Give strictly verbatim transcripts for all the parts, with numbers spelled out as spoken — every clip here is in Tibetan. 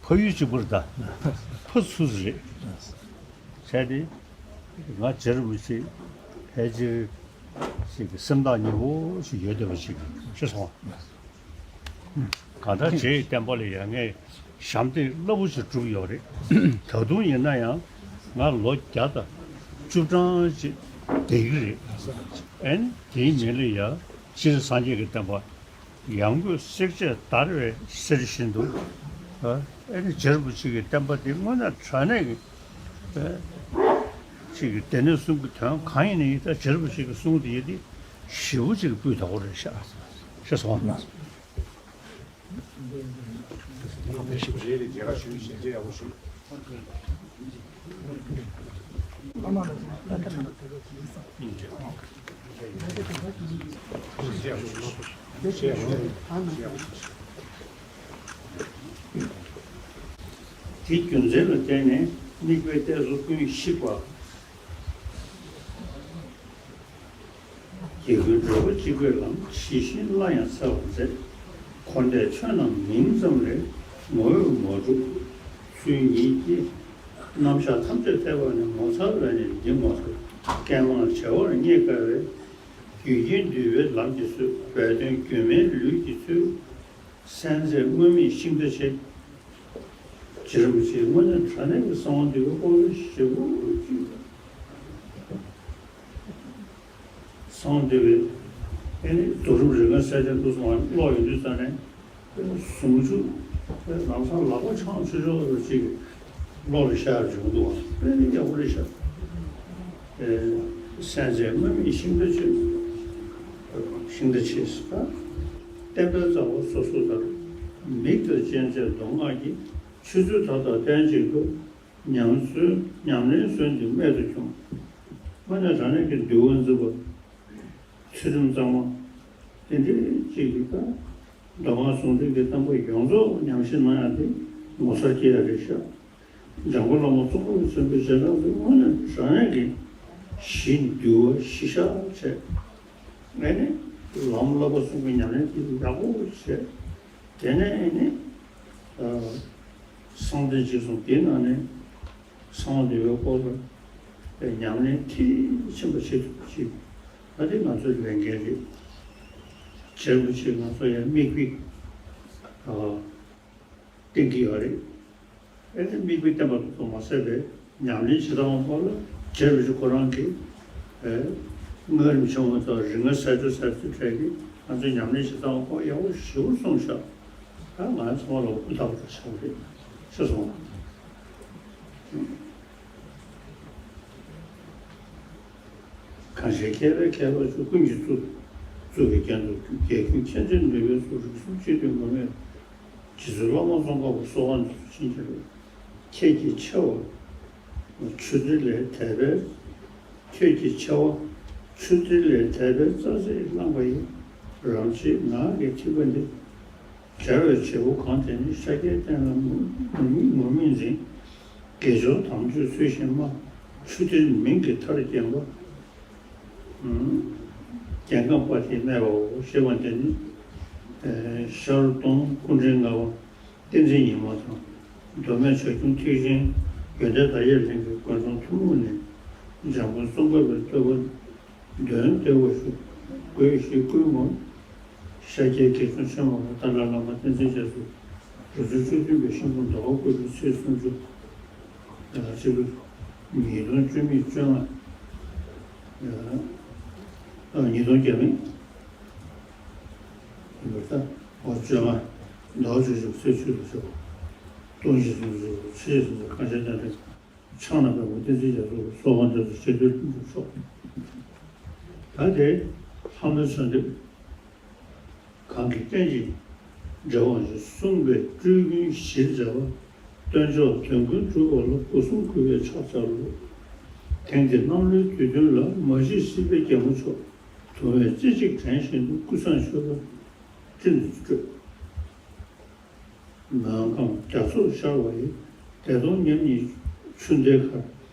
ཕ་ཡུལ་གཅིག་པུ་རེད་ད། ཕ་ཚུ་རེད། བྱས་ཏེ་ང་རྗེ་རིན་པོ་ཆེ་ཕལ་ཆེར་ཞིག་གི་སེམས་ཐག་ཉེ་པོ་ཞིག་ཡོད་བསྡད་པ་ཞིག་ཤེས་སོང་། གང་ལྟར་རྗེ་ཡི་བསྟན་པ་ལ་ཡ་ངས་ཞབས་འདེགས་རླབས་པོ་ཆེ་བསྒྲུབས་ཡོད་རེད། ད་དུང་ཡིན་ན་ཡང་ང་ལོ་བརྒྱ་དང་བཅུ་གྲངས་ཅིག་བསྡད་ཀྱི་རེད། ཨན་དེའི་མི་ལ་ཡ་སྤྱིར་སངས་རྒྱས་ཀྱི་བསྟན་པ་ཡང་སྒོས་བསྲེག་བཅད་བརྡར་བའི་གསེར་བཞིན་དུ། ཨ་ནི་རྗེ་རིན་པོ་ཆེ་གི་བསྟན་པ་འདི་དངོས་གནས་དྲང་གནས་ཀྱི་ཨ་ཅིག་གི་སྡེ་སྣོད་གསུམ་གྱི་དོན་གང་ཡིན་ནའི་ད་རྗེ་རིན་པོ་ཆེ་གི་གསུང་འདི་ཡོད་དེ་ཞེ་པོ་ཅིག་སྤུས་དག་པོ་རེད་ཤག་ཤེས་སོང་ང་། དེའི་རྒྱུ་མཚན་ལ་བརྟེན་ནས་དམིགས་པའི་གཏད་སོ་ཀུན་ཞིག་པ། དགེ་ཀུན་བགྲོད་པ་གཅིག་པའི་ལམ་ཇི་བཞིན་སླར་ཡང་འཚལ་བར་མཛད། འཁོར་འདས་ཆོས་རྣམས་མིང་ཙམ་ལས་ངོ་བོས་མ་གྲུབ་ཚུལ་ཉིད་ཀྱི། རྣམ་གཞག་ཐམས་ཅད་འཐད་པ་ནི་ངོ་མཚར་བས་ནི་འདི་ངོ་མཚར། བསྐལ་མང་བྱེ་བར་རྙེད་དཀའ་བའི། རྒྱུད་ཀྱི་འདུལ་བའི་ལམ་གྱི་སྲོལ། བའི་དོན་རྒྱུད་སྨིན་ལུས་ཀྱི་ཚུལ། གསལ་མཛད་དངོས་མེད་ཤིང་རྟ་ཆེ། རྗེ་རིན་པོ་ཆེའི་དངོས་གནས་དྲང་གནས་ཀྱི་གསང་བ་འདུས་པའི་སྐོར་ཞེ་པོ་ཅིག་གསང་བ་འདུས་པའི་ཨེ་ནི་རྡོ་རིང་རིག་གནས་གསལ་བྱེད་ཀློག་སོང་བ་ཀློག་ཡོང་དུས་ཙ་ནས་ཟུང་འཇུག་ལམ་སང་ལག་པ་འཆང་ཆོག་ཆོག་ཅིག་ཀློག་རེ་ཤར་བྱུང་འདུག་ཨེ་ནི་ཡག་པོ་རེད་ཤག་གསལ་མཛད་དངོས་མེད་ཤིང་རྟ་ཆེ། ཤིང་རྟ་ཆེ་ཟེར། བསྟན་པའི་རྩ་བ་སོ་སོ་ལྟར། མིག་དང་ཅན་མཛད་མདོ་སྔགས་ཀྱི། ཆོས་ཚུལ་དག་དང་ལྡན་ཅིང་འདུ། ཉམས་སུ་ཉམས་ལེན་སོན་ཏེ་རྨད་དུ་བྱུང་། དངོས་གནས་དྲང་གནས་ཀྱི་འདུལ་བ་འཛིན་པ། ཚུལ་ཁྲིམས་གཙང་མ། དེ་འདྲའི་ཅིག་གི་ཀ་མདོ་སྔགས་ཟུང་འབྲེལ་གྱི་བསྟན་པ་ཡོངས་རྫོགས་ཉམས་ཞིབ་གནང་ཡག་དེ་ངོ་མཚར་སྐྱེ་ཡག་རེད་ཤག་འཇམ་མགོན་བླ་མ་ཙོང་ཁ་པ་ཆེན་པོའི་རྗེས་འབྲང་དེ་དངོས་གནས་དྲང་གནས་ཀྱི་ཞི་འདུལ་བ་གཞི་བཞག་བྱས། ཨེ་ནི་ལམ་བསླབ་པ་གསུམ་གྱི་ཉམས་ལེན་དེ་ཡག་པོ་བྱས། དེ་ནས་ཨེ་ནི་གསང་བདེ་འཇིགས་གསུམ་དེའི་ནང་ནས་གསང་བ་འདུས་པའི་སྐོར་ལ་ཉམས་ལེན་མཐིལ་ཕྱིན་པ་བྱེད་ཐུབ་པ་ཞིག་ད་དེ་ང་ཚོའི་ལས་འགན་རེད། རྗེ་རིན་པོ་ཆེས་ང་ཚོ་ཡང་མིག་དཔེ་བསྟན་གྱི་ཡོད་རེད། ཨེ་ནི་མིག་དཔེ་བསྟན་པ་ཙམ་མ་ཟད་པའི་ཉམས་ལེན་བྱེད་སྟངས་སྐོར་ལ་རྗེ་རིན་པོ་ཆེ་ཁོ་རང་གིས་ཨེ་སྔགས་རིམ་ཆེན་མོ་དང་རིག་གནས་གསལ་སྒྲོན་གསལ་སྒྲོན་གྲས་ཀྱིས་ང་ཚོའི་ཉམས་ལེན་བྱེད་སྟངས་སྐོར་ཡག་པོ་ཞེ་པོ་གསུངས་ཤག་ད་ང་ཚང་མ་ལ་ཧུར་ཐག་པ་ཆགས་རེད། ཤེས་སོང་། གང་ཞིག་མཁས་པའི་མཁས་པ་ཚོས་ཀུན་གྱིས་བཙུགས། བཙུགས་པའི་རྒྱན་དུ་གྱུར། རྒྱལ་ཀུན་མཁྱེན་བརྩེ་ནུས་པའི་ཚོགས། རིགས་གསུམ་གཅིག་ཏུ་མུ་མེད། རྗེ་བཙུན་བླ་མ་ཙོང་ཁ་པ་གསོལ་བ་འདེབས་སོ་བྱིན་གྱིས་རློབས། ཁྱེད་ཀྱི་ཆེ་བ་ཆུ་གཏེར་ལས་འདས་པའི། ཁྱེད་ཀྱི་ཆེ་བ་ཆུ་གཏེར་ལས་འདས་པའི་རྩྭ་ཟེར་བླངས་པ་ཡི། རང་རྗེས་ངག་གི་ཐིགས་པ་འདི། སྦྱར་བའི་བྱེད་པོ་གང་དེ་ནི། ཤཱཀྱའི་བསྟན་ལ་ངུར་སྨྲིག་འཛིན། དགེ་སྦྱོར་དམ་ཆོས་ཚུལ་བཞིན་སྨྲ། ཆུ་གཏེར་མིང་གི་མཐར་བརྒྱན་པ། རྒྱལ་ཁམས་དཔའ་ཐིག་སྨྲས་པའོ་ཞེས་པ་འདི་ནི། ཤར་གདོང་སྐུ་ཕྲེང་ལྔ་པ་བསྟན་འཛིན་ཉི་མ་དང་། མདོ་སྨད་བྱ་ཁྱུང་ཐེག་ཆེན་ཡོན་ཏན་དར་ཡས་གླིང་གི་དགོན་གྲོང་ཐུན་མོང་ནས་འཇམ་མགོན་ཙོང་ཁ་པའི་བསྟོད་པ་འདོན་བདེ་བར་ཞུ། དགོས་ཞེས་བསྐུལ་ངོ་། ཤཱཀྱའི་དགེ་སྦྱོང་ཆེན་མོ་ལ་ཏཱ་ལའི་བླ་མ་བསྟན་འཛིན་རྒྱ་མཚོ། རུ་ཚོགས་བཅུ་བདུན་པའི་ཤིང་ཕུང་ཟླ་བ་དགུ་པའི་ཚེས་སུམ་ཅུ། ཕྱི་ལོ་ཉིས་སྟོང་བཅུ་མེད་བཅོ་ལྔ། ཉིས་སྟོང་བརྒྱ་མེད་ཡིན་པར་ཐལ། ཨོ་བཅོ་ལྔ། ཟླ་བ་བཅུ་གཅིག་པའི་ཚེས་བཅུ་ལ་བྱེད་པ། སྟོང་བཞི་སུམ་ཅུ་ཚེས་སུམ་ཅུ་ཁ་ཆེ་གཏན་ཕྲན། ཕྱག་ན་པདྨོ་བསྟན་འཛིན་རྒྱ་མཚོ་གསོལ་བ་འདེབས་སོ་ཆེ་བསྟོད་ལྷུན་གྲུབ་མཆོག་ད་དེ་ལྷ་མོའི་གསོལ་འདེབས། གང་གིས་རྟེན་ཅིང་འབྲེལ་བ་ཞིག་གསུངས་པའི་སྤྲུལ་རྒྱུན་གཞིར་མཛད་པ། སྟོན་མཆོག་དོན་ཀུན་གྲུབ་པ་ལ་སྒོ་གསུམ་གུས་པས་ཕྱག་བྱ་ལོ། དེང་འདིར་གནམ་ལོའི་དུས་སྟོན་ལ། མ་གཞི་སྲིད་པའི་རྒྱལ་མོ་མཆོག་དུང་བས་རྩེ་གཅིག་དྲན་བཞིན་དུ། ཀུན་བཟང་མཆོད་པ་སྤྲིན་དུ་སྤྲོས། མོན་ཁམས་རྒྱ་མཚོར་ཤར་བ་ཡི། བདེ་སྟོང་མཉམ་ཉིད་ཆུ་གཏེར་ཁར།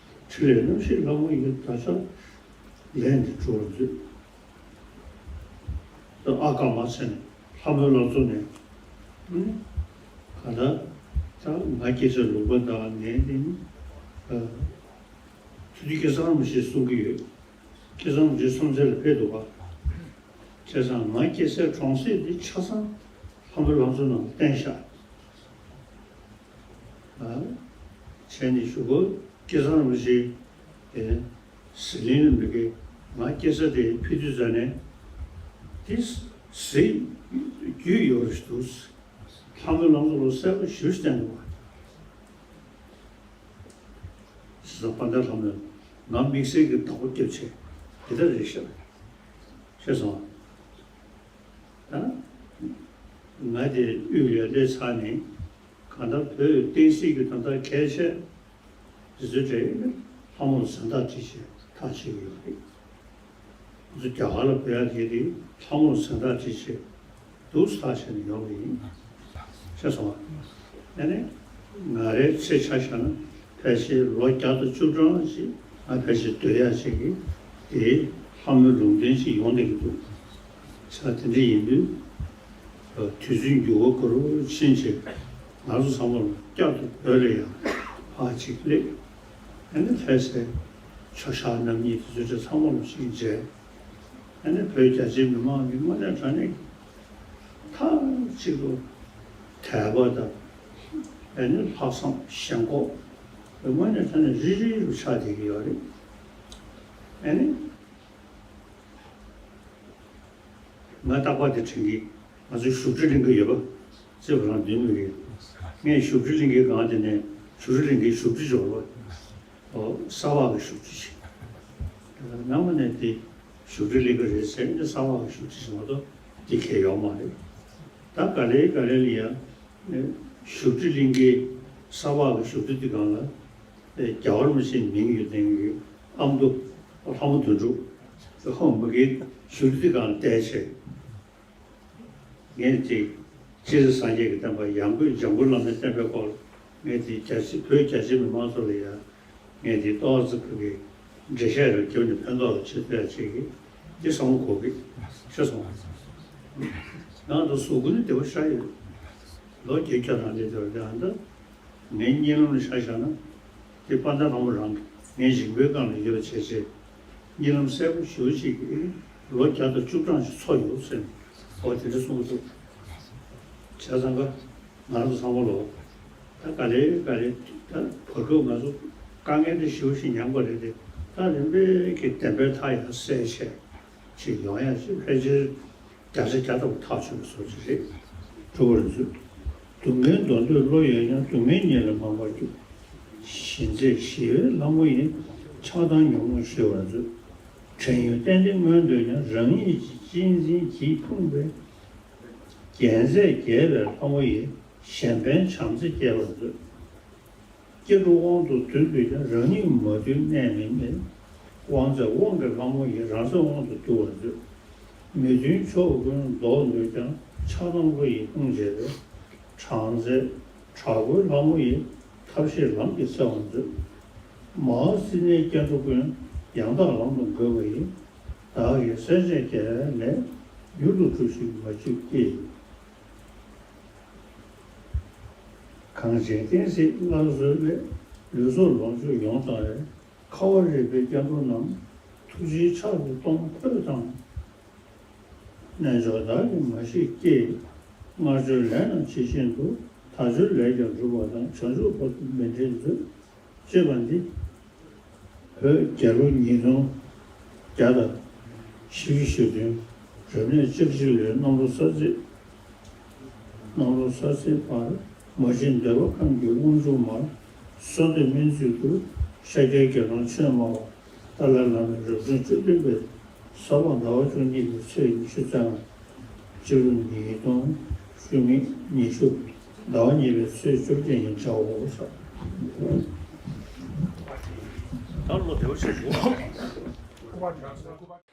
ཕྲིན་ལས་རྣམ་བཞིའི་ལྷ་མོ་ཡི། བདག་ཅག་ལས་འདི་འགྲུབ་པར་མཛོད། ཨ་ཀ་མ་ཚད་ནས་ལྷ་མོའི་ལག་ཚོགས་ནས། གང་ལྟར་ ད་ང་སྐྱེ་ས་ལུང་པ་དང་ངའི་དེ་ནི། ཨ། ཐུགས་རྗེ་སྐལ་བཟང་རིན་པོ་ཆེས་གསུང་གི་ཡོད། སྐལ་བཟང་རིན་པོ་ཆེ་སོང་ཚེ་ལ་ཕེབས་འདུག་ག་བྱས་ཙང་ང་སྐྱེ་སའི་གྲོང་གསེབ་འདི་ཆ་ཚང་ལྷ་མོའི་ལང་ཚོ་ནང་བསྟན་ཤག་ཨ། བྱས་ནས་གཞུག་གུ་སྐལ་བཟང་རིན་པོ་ཆེ་དེ་ཟི་ལིང་ལ་མི་དགེ་ང་སྐྱེ་ས་དེ་ཕེབས་དུས་ཙ་ནས་དེ་ཟི་རྒྱུས་ཡོད་རེད་འདུག་ལྷ་མོའི་ལང་ཚོ་ལ་གསལ་པོ་ཞེ་པོ་བསྟན་འདུག་ག་བྱས་ཙང་དཔལ་ལྡན་ལྷ་མོས་ང་དམིགས་བསལ་གྱི་བདག་པོ་རྒྱབ་བྱས་དེ་ལྟར་རེད་ཤག་ཤེས་སོང་ཨ། ང་དེ་དབུས་ལ་སླེབས་ཚར་ནས་གང་ལྟར་བོད་བསྟན་སྲིད་ཀྱི་དོན་དག་གལ་ཆེ་དེ་ཚོའི་གྲས་ལྷ་མོ་ལ་གཟེངས་རྟགས་བྲིས་བྱས་ཐག་བཅད་ཀྱི་ཡོད་རེད། ང་ཚོ་རྒྱ་གར་ལ་བོད་ཡག་དེ་རེད། ལྷ་མོ་ལ་གཟེངས་རྟགས་བྲིས་བྱས་འདུག་སེ་ཐག་བཅད་ནས་ཡོང་གི་ཡིན། ཤེས་སོང་ཨ། ཨ་ནི་ང་རའི་ཚེ་ཆ་བཞག་ན་ཕལ་ཆེར་ལོ་བརྒྱ་དང་བཅུ་གྲངས་ཤིག་ང་ཕལ་ཆེར་སྡོད་ཡག་ཅིག་གི་དེ་ལྷ་མོའི་ལུང་བསྟན་ཅིག་ཡོང་བསྡད་ཀྱི་འདུག་ས་དེ་འདྲ་ཡིན་དུས། དུས་ཚོད་འགྱུར་བ་ག་རུ་ཕྱིན་བྱས་ང་ཚོ་ཚང་མ་ལ་བསྐྱར་དུ་བོད་ལ་ཡང་ཕར་ཅིག་སླེབས། ཨ་ནི་ལྷ་སའི་ཆོས་ཞག་རྣམ་གཉིས་དེ་ཚོ་ཚང་མ་ལ་ཅིག་མཇལ། ཨ་ནི་བོད་རྒྱ་ཆེའི་མི་མང་གིས་དངོས་གནས་དྲང་གནས་མཐའ་གཅིག་ཏུ་དད་པ་དང་། ཨ་ནི་ལྷག་བསམ་ཞེན་ཁོག་དངོས་གནས་དྲང་གནས་རིལ་རིལ་རུ་ཆགས་བསྡད་ཀྱི་ཡོད་རེད། ཨ་ནི། ང་རྟག་པར་དེ་དྲན་གྱི། ང་ཚོའི་བཞུགས་ཁྲི་གླིང་ག་ཡོད་པ། རྩེ་བ་རང་མདུན་མི་གི། ངས་བཞུགས་ཁྲི་གླིང་གའི་སྒང་དེ་ནས་བཞུགས་ཁྲི་གླིང་གའི་བཞུགས་ཁྲི་འབྱོར་བ། ཨོ། ས་འོག་གི་བཞུགས་ཁྲི་ཞིག་ནམ་ནས་དེ་བཞུགས་ཁྲི་གླིང་ག་རེད་ཟེར་ནས་ས་འོག་གི་བཞུགས་ཁྲི་ཞིག་མ་གཏོགས་དེ་གས་ཡོད་མ་རེད། ད་ག་ལེ་ག་ལེ་ལ་ཡ། བཞུགས་ཁྲི་གླིང་གའི་ས་འོག་གི་བཞུགས་ཁྲི་དེ་སྒང་ལ། རྒྱལ་བ་རིན་པོ་ཆེའི་མིང་ཡོད་མཁན་གྱི་ཨ་མདོ་ལྷ་མོ་དོན་གྲུབ་ཧོ་མ་གིའི་བཞུགས་ཁྲི་སྒང་བསྡད་བྱས། ངས་ཅིག་སྤྱིར་སངས་རྒྱས་ཀྱི་བསྟན་པ་ཡང་སྒོས་འཇམ་མགོན་བླ་མའི་བསྟན་པའི་སྐོར་ངས་དེ་རྒྱ་ཆེ་བོད་རྒྱ་ཆེ་མི་མང་ཚོ་ལ་ཡང་ངས་དེ་ཏོག་ཙམ་ཁོ་གི་འགྲེལ་བཤད་རེ་བརྒྱབ་ནས་ཕན་ཐོགས་ལ་བྱེད་ཐུབ་ཡ་ཅིག་གི་དེ་བསམ་བློ་འཁོར་གི་ཤེས་སོང་བ། ང་ད་གཟུགས་པོ་ནི་བདེ་པོ་ཤ་ཡོད། ལོ་བརྒྱད་བརྒྱ་ནང་སླེབས་ཡོད་རེད་ཨ། ད་ངའི་གཉིད་ལམ་ལ་ཆ་བཞག་ན། དེ་དཔལ་ལྡན་ལྷ་མོ་རང་གིས་ངའི་མཇིང་པའི་སྒང་ལ་ཡོད་པ་བྱས་བྱས། གཉིད་ལམ་གསལ་པོ་ཞེ་པོ་ཅིག་གིས་ལོ་བརྒྱ་དང་བཅུ་གྲངས་ཤིག་འཚོ་ཡོད་ཟེར་ནས་ཨོ་དེ་འདྲ་གསུང་གི་འདུག་བྱས་ཙང་ཀ་ང་རང་ཚོ་ཚང་མ་ལོ། ད་ག་ལེ་ག་ལེ་ད་བར་སྐབས་ང་ཚོ་དཀའ་ངལ་འདི་ཞེ་པོ་ཞིག་མྱངས་པ་རེད་དེ། ད་རིམ་པས་ཀྱིས་བདེན་པའི་མཐའ་ཡང་གསལ་བྱས་ཅིག་ཡོང་ཡ་ཞིག་ཕལ་ཆེར། བརྒྱ་ཆ་བརྒྱ་ཐམ་པ་ཐག་ཆོད་པའི་བཟོ་ཅིག་རེད། གྲུབ་པར་མཛོད། སྡུག་བསྔལ་མདོ་འདོད་བློ་ཡོད་ཀྱང་། སྡུག་བསྔལ་ཉིད་ལ་མ་འབར་རྒྱུ། ཞི་མཛད་ཞི་བའི་ལྷ་མོ་ཡིས། ཆགས་སྡང་ཉོན་མོངས་ཞི་བར་མཛོད། བྲན་གཡོག་གཏན་བདེ་མངོན་འདོད་ཀྱང་། རང་ཉིད་ཀྱི་གཅེས་འཛིན་གྱིས་ཕུང་བའི། རྒྱལ་མཚན་རྒྱས་པའི་ལྷ་མོ་ཡིས། གཞན་ཕན་བྱམས་བརྩེ་སྐྱེ་བར་མཛོད། སྐྱེ་འགྲོ་དབང་དུ་བསྡུ་འདོད་ཀྱང་། རང་ཉིད་མ་དུལ་གནས་མིན་མེད། དབང་མཛད་དབང་གི་ལྷ་མོ་ཡིས། རང་སེམས་དབང་དུ་བསྡུ་བར་མཛོད། མི་མཐུན་ཕྱོགས་ཀུན་ལྡོག་འདོད་ཀྱང་། ཆགས་སྡང་བློ་ཡིས་ཕུང་བྱས་པའི། དྲག་མཛད་དྲག་པོའི་ལྷ་མོ་ཡིས། ཐབས་ཤེས་ལམ་གྱིས་སེལ་བར་མཛོད། མ་བསྲིངས་ནས་སྐྱེ་འགྲོ་ཀུན། ཡང་དག་ལམ་དུ་འགོད་པ་ཡིས། བདག་གིས་སེལ་བྱེད་དགེ་བའི་ལས། མྱུར་དུ་འགྲུབ་ཤིག་མ་བཅོས་ཀྱིས། གངས་ཅན་བསྟན་སྲིད་སླར་གསོའི་སླད། ལུས་སྲོག་ལོངས་སྤྱོད་ཡོངས་བཏང་བའི། ཁ་བ་རི་པའི་སྐྱེ་འགྲོ་རྣམས། ཐུགས་རྗེའི་ཕྱག་ཏུ་གཏོང་ཕོད་དང་། རྣལ་འབྱོར་བདག་གིས་མ་ཤེས་ཀྱིས། སྔར་བྱོན་ལས་རྣམས་ཇི་བཞིན་དུ། ད་བྱོན་ལས་ཀྱང་འགྲུབ་པ་དང་། བྱང་ཆུབ་བར་དུ་མི་འབྲལ་མཛོད། ཅེས་པ་འདི། བོད་རྒྱལ་ལོ་ཉིས་སྟོང་བརྒྱ་དང་བཞི་བཅུ་ཞེ་བདུན། རབ་གནས་བཅུ་གཅིག་ལོའི་གནམ་ལོ་གསར་ཚེས། གནམ་ལོ་གསར་ཚེས་པར་མ་གཅིག་འདོད་པ་ཁམས་ཀྱི་དབང་ཕྱུག་མར་གསོལ་འདེབས་སྨོན་ཚིག་ཏུ། ཤཱཀྱའི་དགེ་སློང་ཆོས་སྨྲ་བ་ཏཱ་ལའི་བླ་མའི་རབ་བྱུང་བཅུ་བདུན་པའི་ས་ཕག་ཟླ་བ་བཅུ་གཉིས་པའི་ཚེས་ཉི་ཤུ་རྩ་ལྔ། སྤྱི་ལོ་ཉིས་སྟོང་བཅུ་གཉིས། ཉི་ཤུ། ཟླ་བ་གཉིས་པའི་ཚེས་བཅོ་བརྒྱད་ཉིན་བྱའོ། ད་ལོ་བདེ་བོ་བྱེད་དགོས།